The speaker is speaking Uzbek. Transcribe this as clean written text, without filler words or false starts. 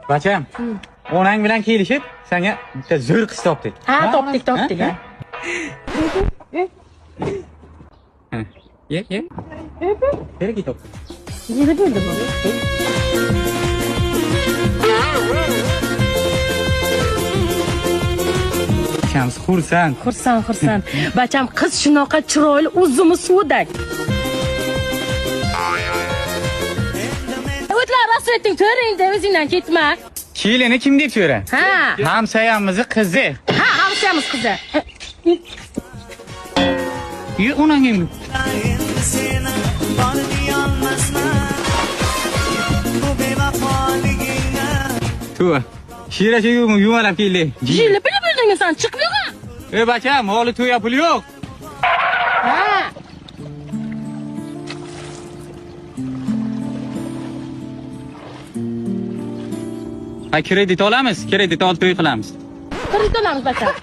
Bacham, onang bilan kelishib, senga bitta zo'r qiz topdik. Ha, topdik, topdik. Ha. Ye, ye. Beriki topdik. Yedi bo'ldi bu. Shams xursand. Xursand, xursand. Bacham, qiz shunaqa chiroyli, uzumi suvdak. O'tlar rost aytding, to'ringda o'zingdan ketma. Kelini kim deb so'ra? Ha. Hamsoyamizni qizi. Ha, hamsoyamiz qizi. Ye, onang endi. Tuva. Shira yumalab keldi. Jilli bilib bildingmi sen? Chiqib yo'q. Ey bacham, holi to'ya pul yo'q. Ha. Ha, kredit olamiz, kredit olib to'y qilamiz. Kredit olamiz bacham.